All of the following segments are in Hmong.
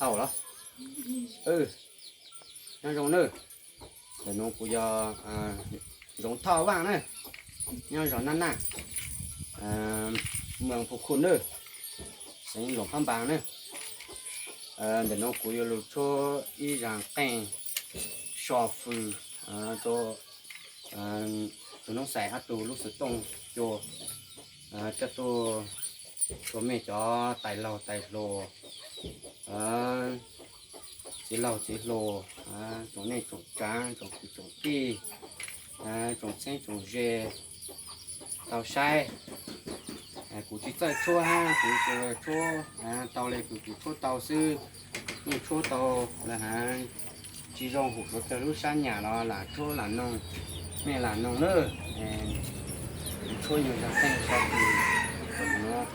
Thauj los? Nyob zoo nawb. Ntawm nuav kuv yog Zoov Thoj Vaaj na, nyob zos Naj Naj, moos Phu Khu nawb, xeev Luam Phab Npas na. Ntawm nuav kuv yuav lug tshuab ib zag qeej so fws rua tug noob xais hab tug lub xov tooj cua, coj tuaj rua mej cov tais laug tais hluas, txiv laug txiv hluas, tsoom neej tsoom tsaav, tsoom kwv tsoom tij, tsoom txheeb tsoom ze tau saib. Kuv tsis txawj tshuab hab, kuv tsuas tshuab tau le kuv, kuv tshuab tau xwb. Yeej tshuab tau lawm hab, tsis zoo hum suav dlawg lub sab nyam los lam tshuab lam noog, mej lam noog nawb. Kuv tshuab nyuag zag qeej so fws nuav,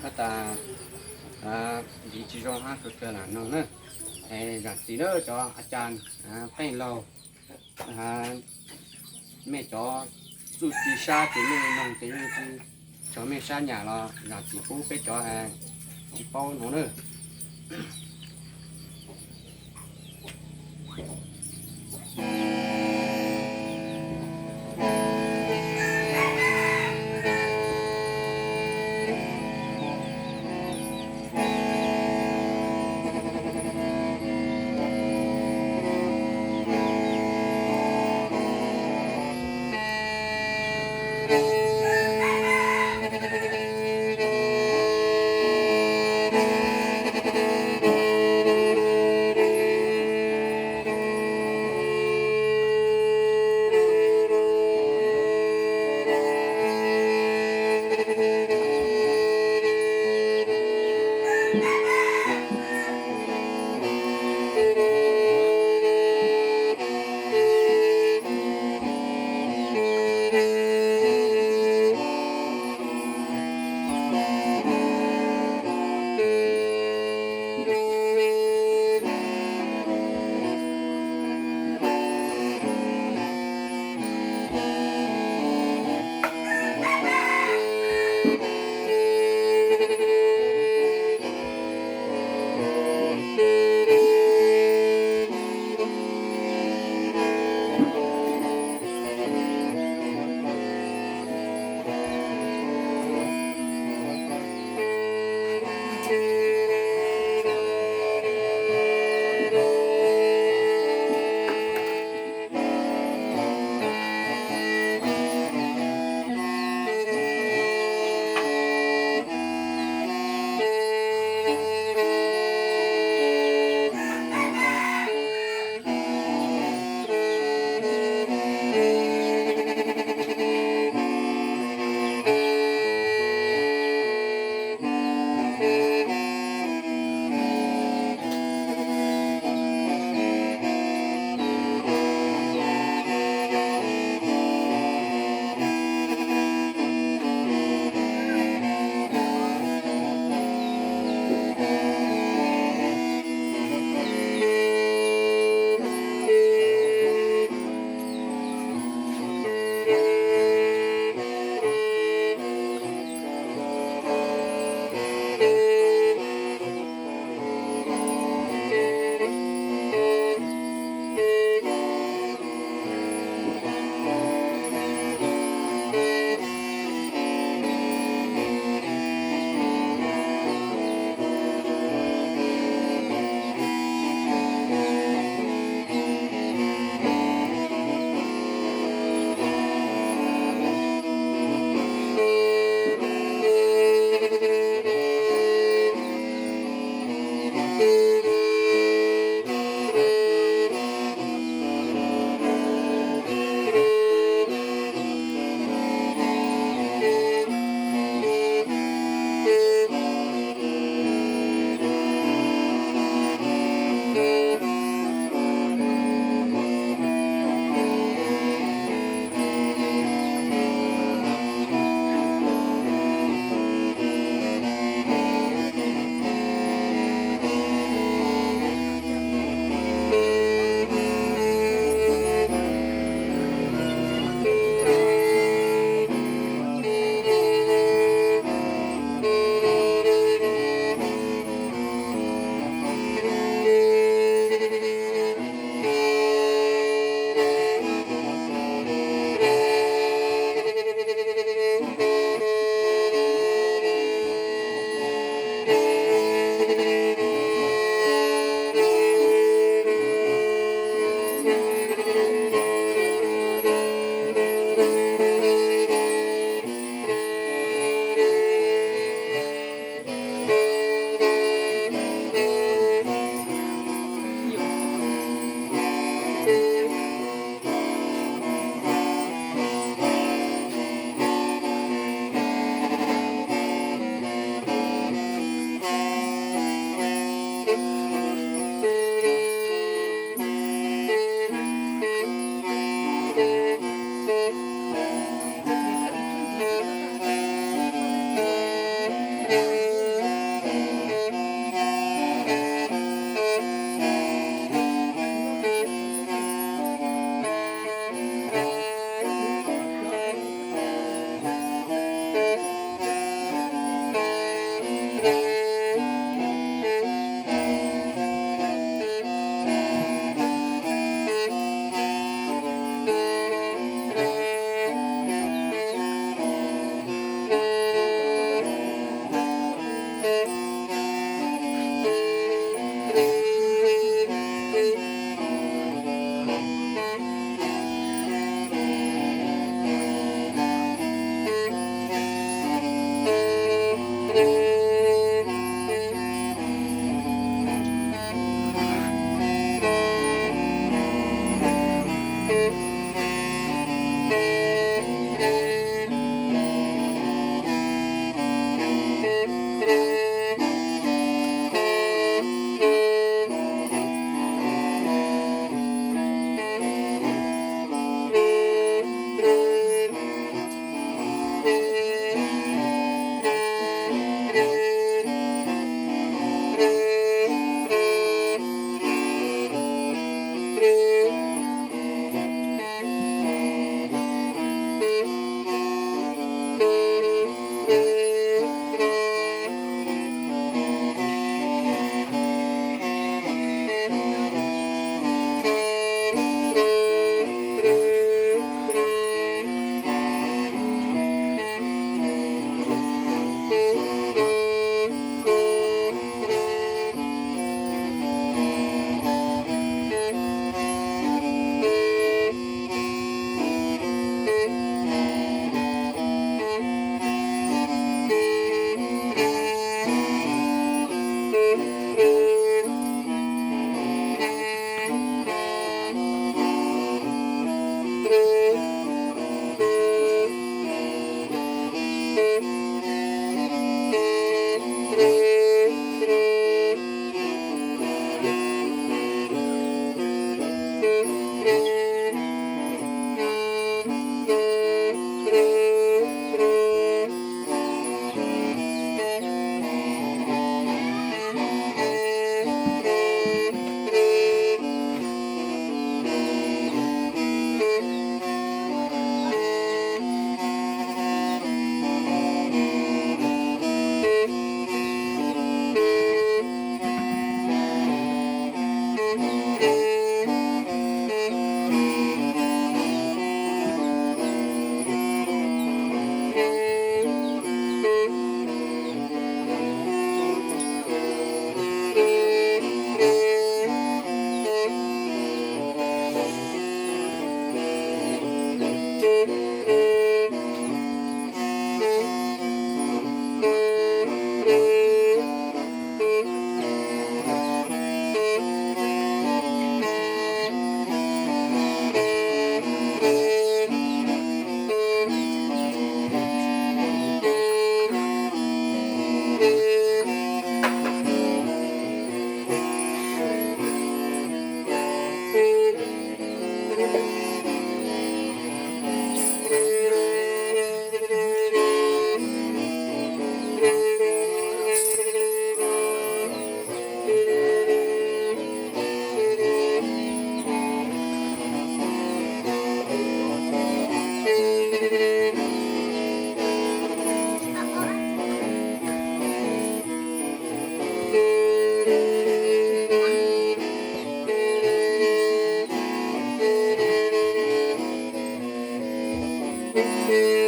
hab tas ntxiv tsis zoo hab suav dlawg lam noog nawb. Zaam txim nawb cov a cas qeej laug, mej cov txuj ci sab ces mej noog ces yeej tsis tshuav mej sab nyam los zaam txim pub peb cov tsis paub nuav nawb. kev.